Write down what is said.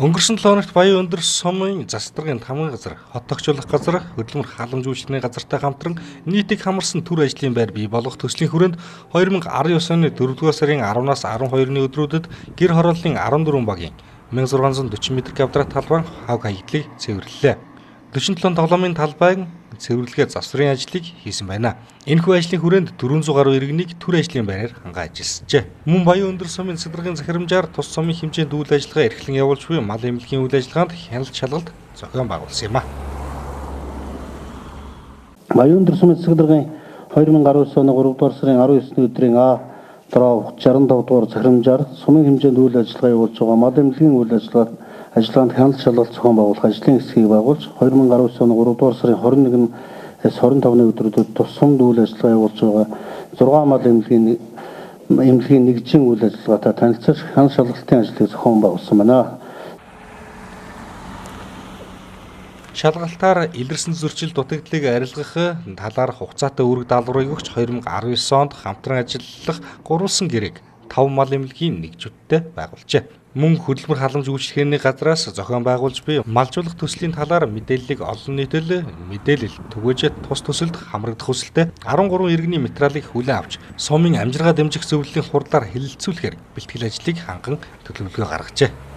Өнгөрсөн 7 хоногт Баян өндөр сумын засдаргын тамган газар, хот тохижуулах газар, хөдөлмөр халамж үйлчилгээний газартай хамтран нийтийг хамарсан төр ажлын байр бий болгох төслийн хүрээнд 2019 оны 4-р сарын 10-наас 12-ны өдрүүдэд гэр хорооллын 14 багийн 1640 м квадрат талбайн хавг хаягдлыг цэвэрлэлээ. 47 тоглоомын талбайн цэвэрлэгээ засварын ажлыг хийсэн байна. Энэхүү ажлын хүрээнд 400 гаруй иргэнийг төр ажлын байраар хангаа ажилласжээ. Мөн Баян өндөр сумын засдаргын захирамжаар тус сумын хэмжээнд үйл ажиллагаа эрхлэн явуулж буй мал эмнэлгийн үйл ажиллагаанд хяналт шалгалт зохион байгуулсан юм а. Баян өндөр сумын засдаргын 2019 оны 3 дугаар сарын 19-ны өдрийн А дров 65 дугаар захирамжаар сумын хэмжээнд үйл ажиллагаа явуулж байгаа мал эмнэлгийн үйл ажиллагаанд хяналт шалгалт зохион байгуулах ажлын хэсгийг байгуулж 2019 оны 3 дугаар сарын 21-ээс 25-ны өдрүүдэд тус сумд үйл ажиллагаа явуулж байгаа 6 мал эмнэлгийн нэгжийн үйл ажиллагаатай танилцаж хяналт шалгалтын ажлыг зохион байгуулсан байна. Шалгалтаар илэрсэн зөрчил дутагдлыг арилгах талаарх хугацаатай үүрэг даалгаврыг өгч 2019 онд хамтран ажиллах гурвалсан гэрээг 5 мал эмнэлгийн нэгжүүдтэй байгуулжээ. Мөн хөдөлмөр халамж үйлчилгээний газраас зохион байгуулж буй малжуулах төслийн талаар мэдээллийг олон нийтэд мэдээлэл түгээж тус төсөлд хамрагдах хүсэлтэй 13 иргэний материалыг хүлээн авч сумын амжиргаа дэмжих зөвлөлийн хурлаар хэлэлцүүлэхээр бэлтгэл ажлыг ханган төлөвлөгөө гаргажээ.